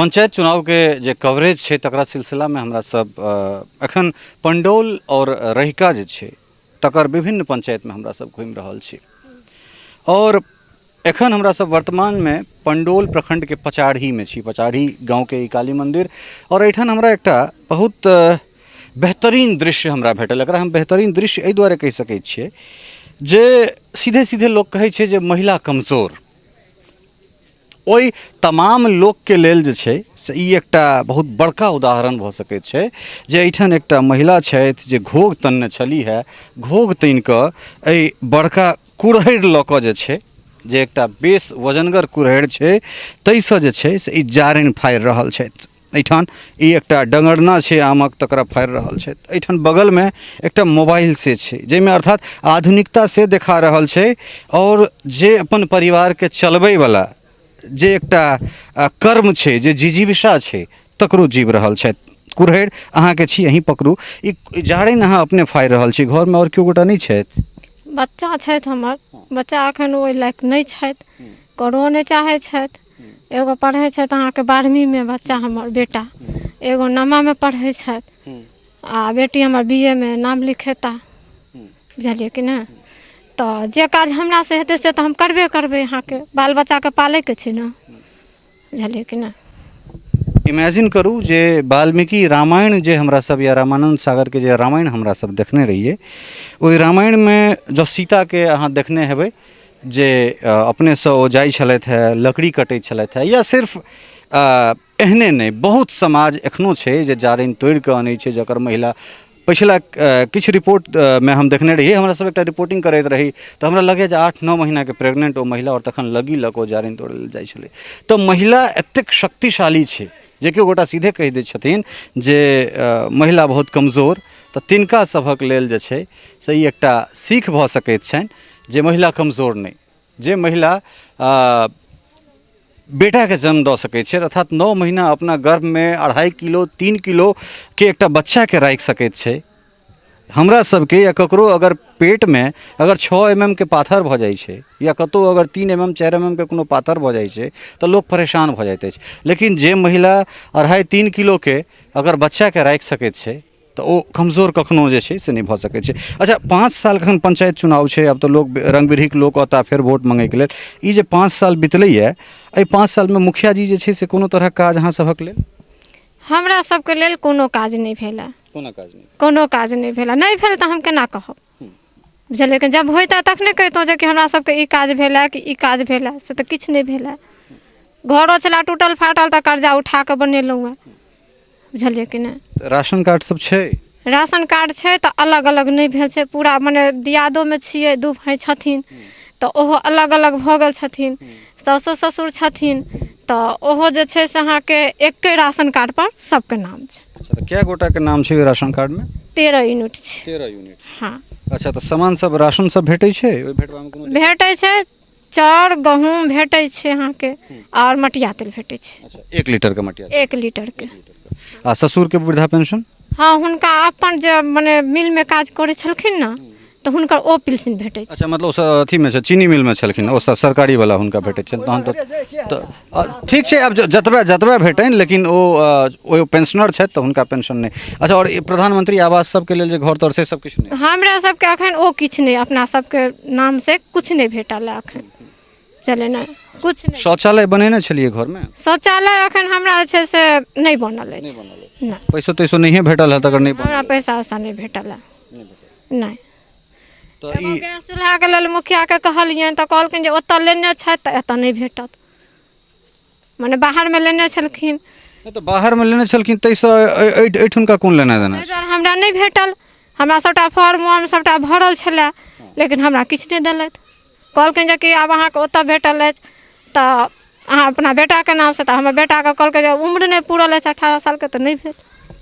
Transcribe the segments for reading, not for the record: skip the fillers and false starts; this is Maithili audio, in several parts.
पंचायत चुनावके जे कवरेज छै तकरा सिलसिलामे हमरा सब एखन पंडौल आओर रहिका जे छै तकर विभिन्न पंचायतमे हमरा सब घुमि रहल छी आओर एखन हमरा सब वर्तमानमे पंडौल प्रखंडके पचाढ़ीमे छी। पचाढ़ी गाँवके ई काली मंदिर आओर एहिठाम हमरा एकटा बहुत बेहतरीन दृश्य हमरा भेटल। एकरा हम बेहतरीन दृश्य एहि दुआरे कहि सकै छियै जे सीधे सीधे लोक कहै छै जे महिला कमजोर, ओहि तमाम लोकके लेल जे छै से ई एकटा बहुत बड़का उदाहरण भऽ सकै छै जे एहिठाम एकटा महिला छथि जे घोघ तनने छलीह हे, घोघ तानि कऽ एहि बड़का कुरहड़ि लऽ कऽ जे छै जे एकटा बेस वजनगर कुरहड़ि छै ताहिसँ जे छै से ई जारनि फाड़ि रहल छथि। एहिठाम ई एकटा डंगरना छै आमक तकरा फाड़ि रहल छथि। एहिठाम बगलमे एकटा मोबाइल से छै जाहिमे अर्थात आधुनिकता से देखा रहल छै आओर जे अपन परिवारके चलबैवला जे एकटा कर्म छै जे जिजीविषा छै तकरो जीव रहल छथि। कुरहड़ि अहाँके छी, अहीं पकड़ू। ई जारनि अहाँ अपने फाड़ि रहल छी, घरमे आओर केओ गोटा नहि छथि? बच्चा छथि हमर, बच्चा एखन ओहि लायक नहि छथि, करहो नहि चाहै छथि। एगो पढ़ै छथि अहाँके 12वींमे बच्चा हमर बेटा, एगो 9मामे पढ़ै छथि आ बेटी हमर बी ए मे नाम लिखेता, बुझलियै कि नहि। तऽ जे काज हमरासँ हेतै से तऽ हम करबे करबै, अहाँके बाल बच्चाके पालैके छै ने, बुझलियै कि नहि। इमेजिन करू जे वाल्मीकि रामायण जे हमरा सब या रामानन्द सागरके जे रामायण हमरा सब देखने रहियै, ओहि रामायणमे जँ सीताके अहाँ देखने हेबै जे अपनेसँ ओ जाइ छलथि हेँ, लकड़ी कटै छलथि हेँ, या सिर्फ एहने नहि बहुत समाज एखनो छै जे जारनि तोड़िकऽ अनै छै, जकर महिला पछिला किछु रिपोर्टमे हम देखने रहियै, हमरा सब एकटा रिपोर्टिंग करैत रही तऽ हमरा लगैए जे 8-9 महीनाके प्रेगनेंट ओ महिला आओर तखन लग्गी लऽ कऽ ओ जारनि तोड़ै लए जाइ छलै। तऽ महिला एतेक शक्तिशाली छै जे केओ गोटा सीधे कहि दै छथिन जे महिला बहुत कमजोर, तऽ तिनका सभक लेल जे छै से ई एकटा सीख भऽ सकैत छनि जे महिला कमजोर नहि, जे महिला बेटाके जन्म दऽ सकै छै, अर्थात 9 महीना अपना गर्भमे 2.5 किलो 3 किलोके एकटा बच्चाके राखि सकैत छै। हमरा सबके या ककरो अगर पेटमे अगर 6 एम एम के पाथर भऽ जाइ छै या कतहु अगर 3 एम एम 4 एम एम के कोनो पाथर भऽ जाइ छै तऽ लोक परेशान भऽ जाइत अछि, लेकिन जे महिला 2.5-3 किलोके अगर बच्चाके राखि सकैत छै तऽ ओ कमजोर कखनो जे छै से नहि भऽ सकै छै। अच्छा, 5 साल कखन पंचायत चुनाव छै, आब तऽ लोक रंग बिरहीके लोक औता फेर वोट मङ्गैके लेल, ई जे 5 साल बितलैए एहि 5 सालमे मुखिया जी जे छै से कोनो तरहक काज अहाँ सभक लेल? हमरा सबके लेल कोनो काज नहि भेल हँ। कोनो काज नहि? कोनो काज नहि भेल हँ। नहि भेल तऽ हम केना कहब, बुझलियै? कि जब होइतै तखने कहितहुँ जे कि हमरा सबके ई काज भेल हँ कि ई काज भेल हँ, से तऽ किछु नहि भेल हँ। घरो छलै टूटल फाटल तऽ कर्जा उठाकऽ बनेलहुँ हँ, बुझलियै कि नहि। राशन कार्ड सब छै? राशन कार्ड छै तऽ अलग अलग नहि भेल छै पूरा, मने दियादोमे छियै, 2 भाय छथिन तऽ ओहो अलग अलग भऽ गेल छथिन, साउसो ससुर छथिन तऽ ओहो जे छै से अहाँके एके राशन कार्डपर सबके नाम छै। अच्छा, तऽ कए गोटाके नाम छै ओहि राशन कार्डमे? 13 यूनिट छै। 13 यूनिट। हँ। अच्छा, तऽ सामान सब राशन सब भेटै छै? ओहि भेटबामे कोनो दिक्कत? भेटै छै, चाउर गहूँम भेटै छै अहाँके आओर मटिया तेल भेटै छै। अच्छा, 1 लीटरके मटिया तेल? 1 लीटरके। आ ससुरके वृद्धा पेंशन? हँ, हुनका अपन जे मने मिलमे काज करै छलखिन ने तऽ हुनकर ओ पेंशन भेटै छै। अच्छा, मतलब ओ सब अथीमे छै, चीनी मिलमे छलखिन, ओ सब सरकारी वाला हुनका भेटै छनि तहन तऽ ठीक छै। आब जतबे जतबे भेटनि, लेकिन ओ पेंशनर छथि तऽ हुनका पेंशन नहि। अच्छा, आओर प्रधानमंत्री आवास सबके लेल जे घर तर से सब किछु नहि? हमरा सबके अखन ओ किछु नहि, अपना सबके नाम से किछु नहि भेटल है अखन, चले ने किछु नहि। शौचालय बनेने छलियै घरमे? शौचालय अखन हमरा जे छै से नहि बनल अछि। नहि। पैसो तैसो नहिए भेटल है तकर? नहि, हमरा पैसा वैसा नहि भेटल है, नहि। तऽ एगो ई गैस चूल्हाके लेल मुखियाके कहलियनि तऽ कहलखिन जे ओतऽ लेने छथि तऽ एतऽ नहि भेटत, मने बाहरमे लेने छलखिन। नहि तऽ बाहरमे लेने छलखिन ताहिसँ एहिठुनका कोन लेना देना? ताहि दुआरे हमरा नहि भेटल। हमरा सभटा फॉर्म वर्म सभटा भरल छलै लेकिन हमरा किछु नहि देलथि। कहलखिन जे कि आब अहाँके ओतऽ भेटल अछि तऽ अहाँ अपना बेटाके नामसँ, तऽ हमर बेटाके कहलकै जे उम्र नहि पूरल अछि 18 सालके तऽ नहि भेल।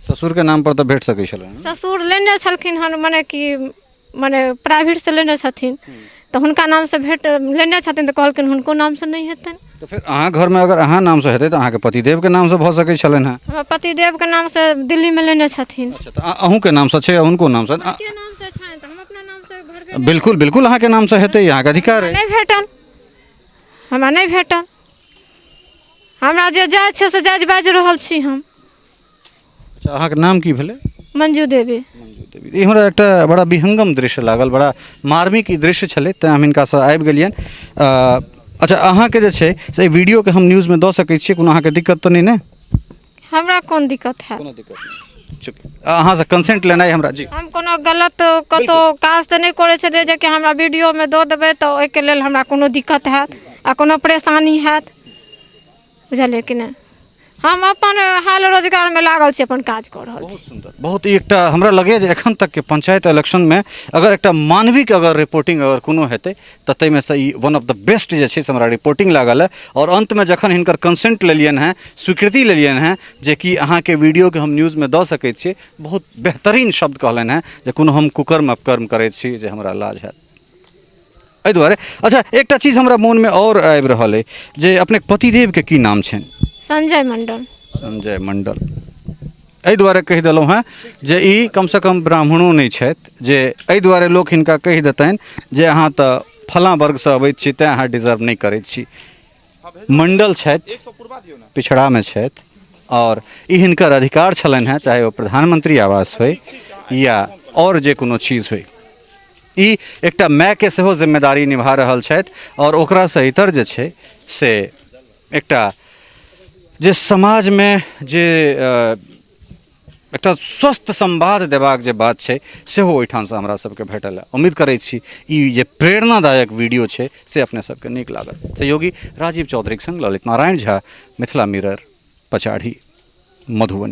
ससुरके नाम पर तऽ भेट सकै छलै ने? ससुर लेने छलखिन हन, मने कि मने प्राइवेटसँ लेने छथिन तऽ हुनका नामसँ भेट लेने छथिन तऽ कहलखिन हुनको नामसँ नहि हेतनि। तऽ फेर अहाँ घरमे अगर अहाँ नामसँ हेतै तऽ अहाँके पतिदेवके नामसँ भऽ सकै छलनि हेँ? हमर पतिदेवके नामसँ दिल्लीमे लेने छथिन। अच्छा, तऽ अहूँके नामसँ छै, हुनको नामसँ? हुनके नामसँ छनि तऽ हम अपना नामसँ भरबे। बिल्कुल बिल्कुल, अहाँके नामसँ हेतै, अहाँके अधिकार अइ। नहि भेटल, हमरा नहि भेटल। हमरा जे जायज छै से जायज बाजि रहल छी हम। अच्छा, अहाँके नाम की भेलै? मंजू देवी। मंजू देवी। ई हमरा एकटा बड़ा विहंगम दृश्य लागल, बड़ा मार्मिक ई दृश्य छलै, तेँ हम हिनकासँ आबि गेलियनि। अच्छा, अहाँके जे छै से एहि वीडियोके हम न्यूजमे दऽ सकै छियै, कोनो अहाँके दिक्कत तऽ नहि ने? हमरा कोन दिक्कत हैत? कोनो दिक्कत नहि। चुप, अहाँसँ कंसेंट लेनाइ हमरा जी। हम कोनो गलत कतहु काज तऽ नहि करै छलियै जेकि हमरा वीडियोमे दऽ देबै तऽ ओहिके लेल हमरा कोनो दिक्कत हैत आ कोनो परेशानी हैत, बुझलियै कि नहि? हम अपन हाल रोजगारमे लागल छी, अपन काज कऽ रहल छी। बहुत सुन्दर, बहुत ई एकटा हमरा लगैए जे एखन तकके पंचायत इलेक्शनमे अगर एकटा मानविक अगर रिपोर्टिंग अगर कोनो हेतै तऽ ताहिमे सँ E one of the best जे छै से हमरा रिपोर्टिंग लागल हँ। आओर अन्तमे जखन हिनकर कंसेंट लेलियनि हँ, स्वीकृति लेलियनि हँ जे कि अहाँके वीडियोके हम न्यूजमे दऽ सकै छियै, बहुत बेहतरीन शब्द कहलनि हँ जे कोनो हम कुकर्म अपकर्म करै छी जे हमरा लाज हैत, एहि दुआरे। अच्छा, एकटा चीज हमरा मोनमे आओर आबि रहल अइ जे अपने पतिदेवके की नाम छनि? संजय मंडल। संजय मंडल। एहि दुआरे कहि देलहुँ हेँ जे ई कमसँ कम ब्राह्मणो नहि छथि जे एहि दुआरे लोक हिनका कहि देतनि जे अहाँ तऽ फलाँ वर्गसँ अबैत छी तेँ अहाँ डिजर्व नहि करैत छी। मंडल छथि, पिछड़ामे छथि आओर ई हिनकर अधिकार छलनि हेँ, चाहे ओ प्रधानमंत्री आवास होइ या आओर जे कोनो चीज होइ। ई एकटा मायके सेहो जिम्मेदारी निभा रहल छथि आओर ओकरासँ इतर जे छै से एकटा जे समाजमे जे एकटा स्वस्थ संवाद देबाक जे बात छै सेहो ओहिठामसँ हमरा सबके भेटल है। उम्मीद करै छी ई जे प्रेरणादायक वीडियो छै से अपने सबके नीक लागल। सहयोगी राजीव चौधरीके संग ललित नारायण झा, मिथिला मिरर, पचाढ़ी, मधुबनी।